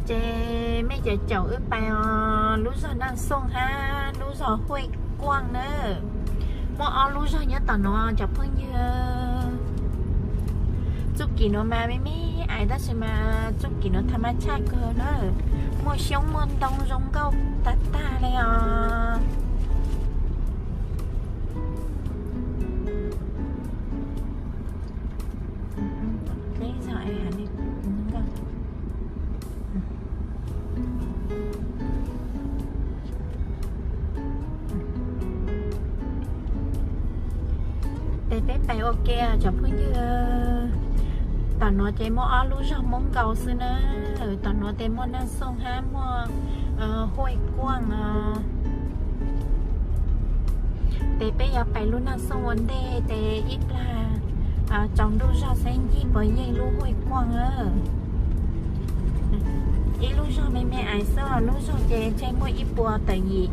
Ces mej caum caum wb pais os, lub zog Naj Xooj hab lub zog Huaj Kuaj na. Muaj ob lub zog nyob tom no cov phooj ywg. Txuj kim nuav mas me me ais tab sis mas txuj kim nuav tha mab tshaj kawg na. Muaj xyoob muaj ntoo zoo nkauj tag tag le os. Ces peb pais ua ke cov phooj ywg. Tom nuav ces muaj ob lub zog Moob nkaus xwb na. Tom nuav ces muaj Naj Xooj hab muaj Huaj Kuaj os. Ces peb yuav pais lub Naj Xooj ua ntej ces ib plag tsaus ntuj zog saib ncig puas yeej lub Huaj Kuaj na. Ib lub zog me me ais xwb, lub zog ces ntshe muaj ib puas tawm yim,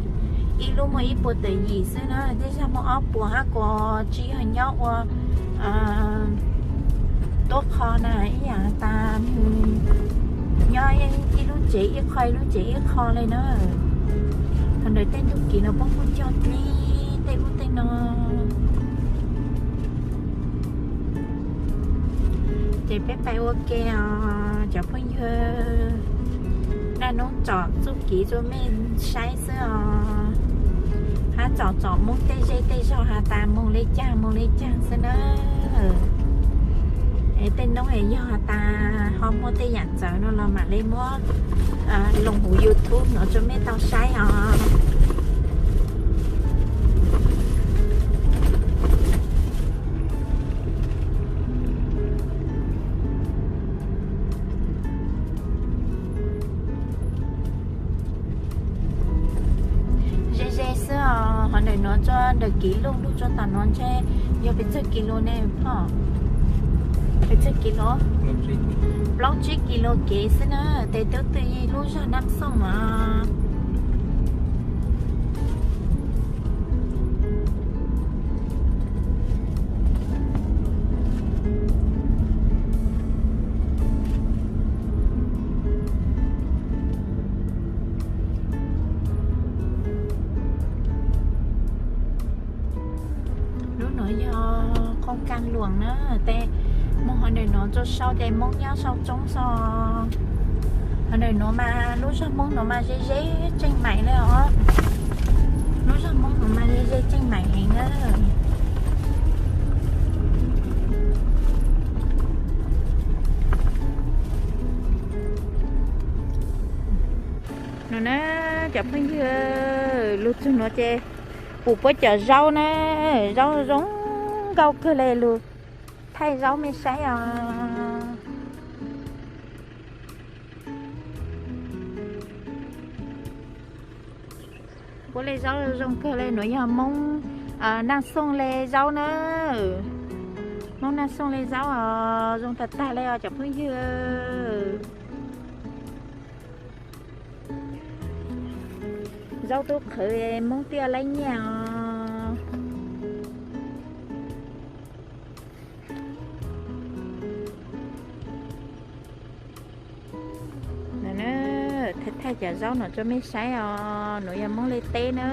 ib lub muaj ib puas tawm yim xwb na, tej zag muaj ob puas hab kuas tsis yog nyob ua tuab qho na, ib yam tas nyob ib lub tsev ib qho ib lub tsev ib qho le na. Thaum ntawd tej ntug kev no puab kuj cog dlib tej ub tej no. Ces peb pais ua ke os cov phooj ywg. Naj noob tsom txuj kev rua mej saib xwb os. Hab tsom tsom Moob tej zej tej zog has tas moog le caag moog le caag xwb na. Es tej noob es yog has tas ho muaj tej yaam txawv no los mam le muab loo huv YouTube no rua mej tau saib os. Ze ze xwb os, hov ntawm nuav rua ntawm kev lug lug rua tom nuav ntshe yog pes tsawg kis lus ne phauj? Pes tsawg kis lus? Plaub tsib kis lus kev xwb na, tes tub tw lub zog Naj Xooj os. Lub nuav yog qhoo kaaj luam na, tes moog hov ntawm nuav rua sau ces Moob nyob sau tsoob so. Hov ntawm nuav mas lub zog Moob nuav mas ze ze tseej maim le os. Lub zog Moob nuav mas ze ze tseej maim heev na. Nuav na, cov phooj ywg, lug txug nuav ces pum puab cov zaub na, zaub zoo nkauj kawg le, lug thaij zaub mej saib os. Puab le zaub zoo kawg le, nuav yog Moob Naj Xooj le zaub na. Moob Naj Xooj le zaub os, zoo tag tag le os cov phooj ywg. Zaub tub qhwv Moob tiaj laib nyiaj os. Thaij thaij cov zaub no rua mej saib os, nuav yog Moob le teb na.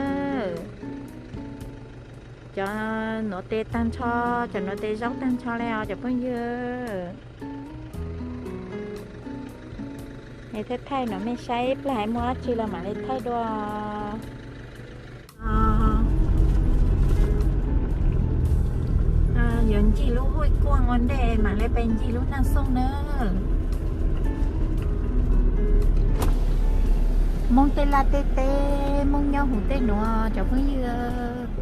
Cov nuav tes tag nrho, cov nuav tes zaub tag nrho le os cov phooj ywg. Thaij thaij no mej saib, plag muaj dab tsi los mam le thaij dua. Yuav ncig lub Huaj Kuaj ua ntej mam le pem ncig lub Naj Xooj na. Moob tej laj tej teb, Moob nyob huv tej nuav cov phooj ywg.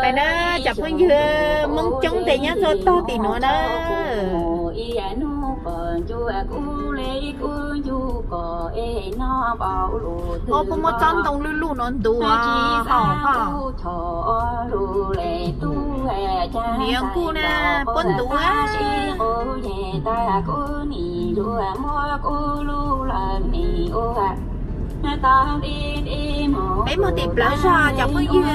Pais na cov phooj ywg, Moob coob tes nyob txhua tog tim nuav na. Puas muaj tsob ntoo luj luj no ntuv haum ho? Niam nkuj na, puab ntuv. Peb moog tim plawv zog cov phooj ywg.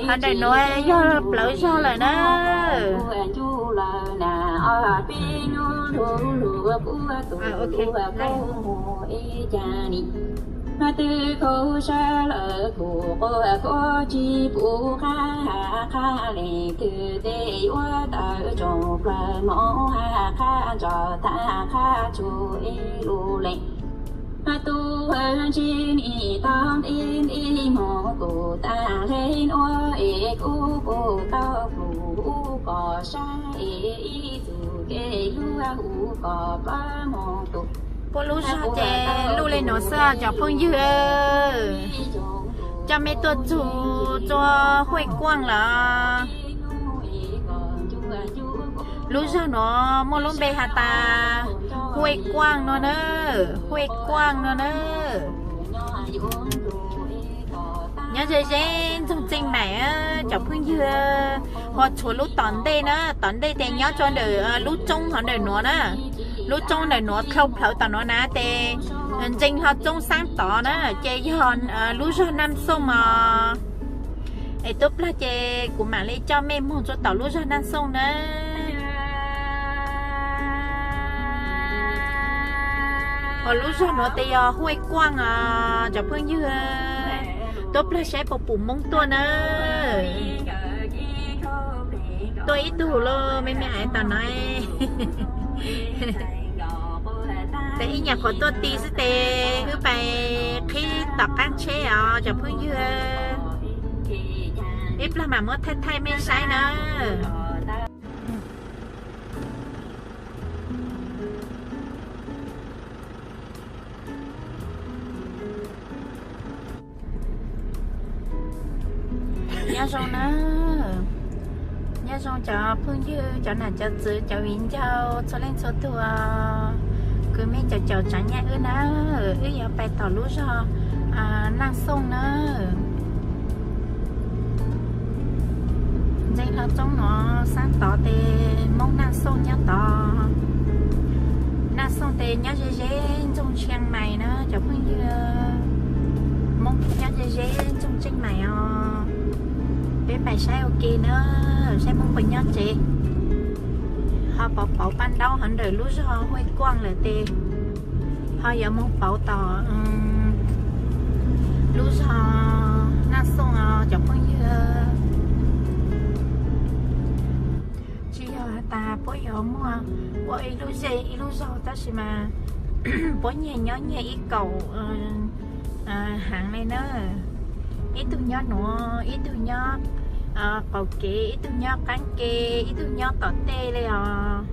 Hov ntawm nuav yog plawv zog lawm na. Puab lub zog ces luj le nuav xwb cov phooj ywg. Coj mej tuaj txug rua Huaj Kuaj lawm. Lub zog nuav muaj lub npe has tas Huaj Kuaj no na, Huaj Kuaj no na. Nyob ze ze ntsoog Tseej Maim cov phooj ywg. Ho tshuav lub tom ntej na, tom ntej tes nyob rua ntawm lub roob hov ntawm nuav na. Lub roob ntawm nuav dlhau plhawv tom nuav na tes ntseeg hlo roob Xaab Tov na, ces yog lub zog Naj Xooj os. Es tub plag ces kuv mam li coj mej moog rua tom lub zog Naj Xooj na. Ho lub zog nuav tes yog Huaj Kuaj os cov phooj ywg. Tub plag saib puas pum Moob tuaj na. Tuaj ib tug lauj, me me ais tom no. Tes ib nyuag qhuav tuaj ti xwb tes wb pais qhib tom qaab tsheb os cov phooj ywg. Ib plag mam muab thaij thaij mej saib na. Nyob zoo na, nyob zoo cov phooj ywg, cov nam cov txwv, cov viv ncaus txhua leej txhua tug, kwv mej caum caum tsav nyaj wb na. Wb yuav pais tom lub zog Naj Xooj na. Ntseeg hlo roob nuav Xaab Tov tes Moob Naj Xooj nyob tod. Naj Xooj tes nyob ze ze ntsoog Tsheej Maim na cov phooj ywg. Moob nyob ze ze ntsoog Tsheej Maim os. Peb pais saib ua ke na, saib Moob puas nyob tsev. Ho pauv pauv paj ntaub hov ntawm lub zog Huaj Kuaj lawm tes ho yuav moog pauv tom lub zog Naj Xooj os cov phooj ywg. Tsis yog has tas puab yuav muaj ua ib lub zej ib lub zog tab sis mas puab nyiag nyob nyiag ib kaum heev le na. Ib tug nyob nuav, ib tug nyob qaum kev, ib tug nyob qaab ke, ib tug nyob tom tej le os.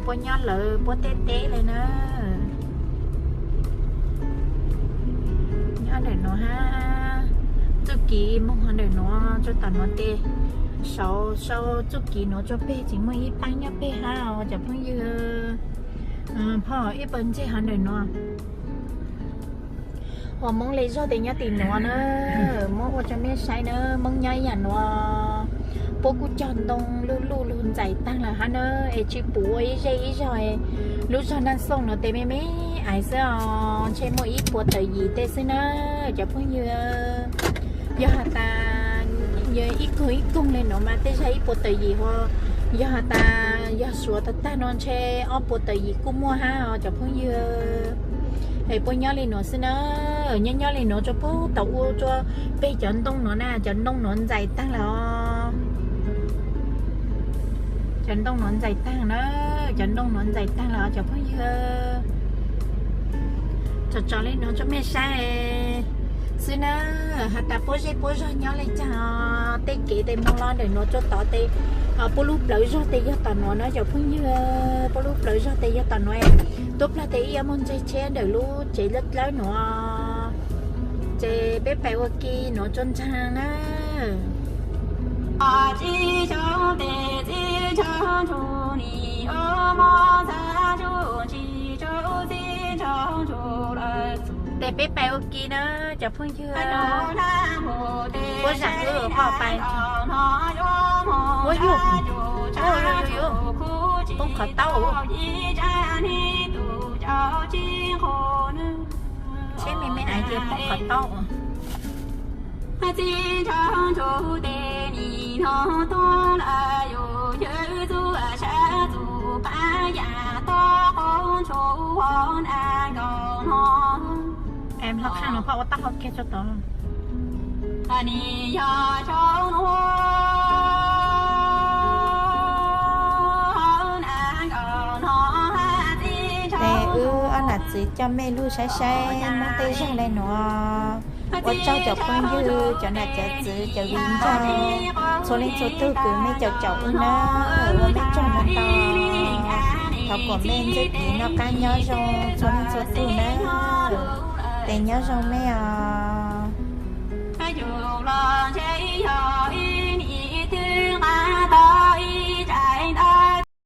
Puab nyob lawv puab teb teb le na. Nyob ntawm nuav hab, txuj kiv moog ntawm nuav rua tom nuav tes, sau sau txuj kiv nuav rua peg tseem muaj ib paab nyob peg hab os cov phooj ywg. Phom ib pawg ntseg hov ntawm nuav. Ho Moob le zog tes nyob tim nuav na, muab ua rua mej saib na, Moob nyob ib yam nuav. Puab kuj cog ntoo luj luj lug ntxais taag lawm hab na, es tsis pum ua ib zej ib zog. Lub zog Naj Xooj nuav tes me me ais xwb os, ntshe muaj ib puas tawm yim tej xwb na cov phooj ywg. Yog has tas ib koog ib koog le nuav mas tej zag ib puas tawm yim ho, yog has tas yog suav tag tag no ntshe ob puas tawm yim kuj muaj hab os cov phooj ywg. Es puab nyob le nuav xwb na, nyob nyob le nuav rua puag tom ub rua peg cov ntoo nuav na, cov ntoo nuav ntxais taag lawm os. Cov ntoo nuav ntxais taag na, cov ntoo nuav ntxais taag lawm os cov phooj ywg. Tso tso li no rau mej saib xwb na, has tas puab zej puab zog nyob le caag. Tej kev tes moog lug ntawm nuav rua tod tes, puab lub plawv zog tes yog tom nuav na cov phooj ywg, puab lub plawv zog tes yog tom nuav. Tuab plag tes ib yuav moog ntseg tsheb ntawm lub tsev dlawb dlawb nuav, ces peb pais ua ke nuav rua nraag na. Tes peb pais ua ke na cov phooj ywg. Puab zaam wb pais. Ua yug, poob qhov taub. Tsheb me me ais ces poob qhov taub. Em hlob kheej no poj ua taub hau kiag rau tod. Tes wb ob nam txiv coj mej lug saib saib Moob tej zag le nuav. Ua tsaug cov phooj ywg, cov nam cov txwv, cov viv ncaus, txhua leej txhua tug kws mej caum caum wb na, ua mej tsaug ntau ntau. Thov kom mej ntsuj plig noj qab nyob zoo txhua leej txhua tug na. Tes nyob zoo mej os.